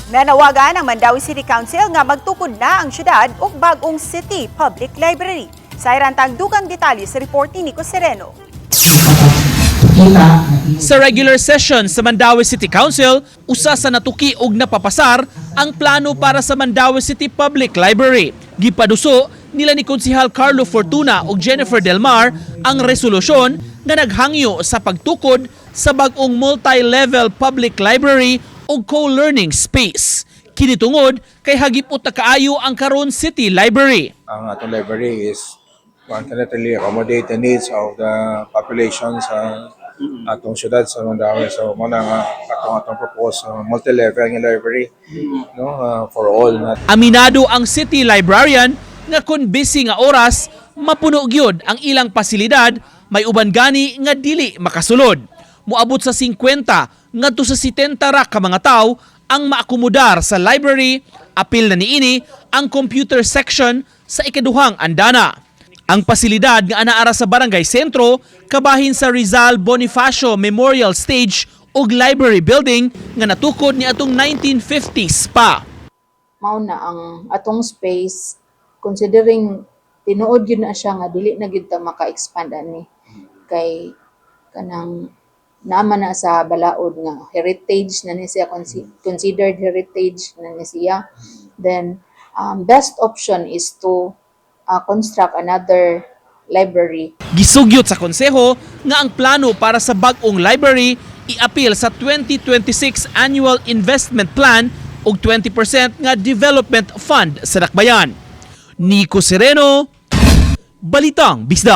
Nanawagan ang Mandaue City Council nga magtukod na ang syudad og bag-ong City Public Library. Sa irantang dugang detalye sa report ni Nico Sereno. Sa regular session sa Mandaue City Council, usa sa natuki og napapasar ang plano para sa Mandaue City Public Library. Gipaduso nila ni Konsihal Carlo Fortuna ug Jennifer Del Mar ang resolusyon nga naghangyo sa pagtukod sa bag-ong multi-level public library ug co-learning space. Kini tungod kay hagipot na kaayo ang karon City Library. Ang atong library is one cannot really accommodate the needs of the population sa atong syudad sa Mandaue. So mao na nga atong propose multi-level nga library, no, for all na. Aminado ang city librarian nga kung busy nga oras, mapuno gyud ang ilang pasilidad, may uban gani nga dili makasulod. Moabot sa 50 ngadto sa 70 ra ka mga tawo ang maakomodar sa library, apil na niini ang computer section sa ikaduhang andana. Ang pasilidad nga anaara sa Barangay Sentro kabahin sa Rizal Bonifacio Memorial Stage ug library building nga natukod ni atong 1950s pa. Mao na ang atong space, considering tinuod gyud na siya nga dili na gyud ta maka-expand ani kay kanang naman na sa balaod nga heritage na ni siya, considered heritage na ni siya, then best option is to construct another library. Gisugyot sa konseho nga ang plano para sa bag-ong library iapil sa 2026 Annual Investment Plan ug 20% nga development fund sa Dakbayan. Nico Sereno, Balitang Bisdak.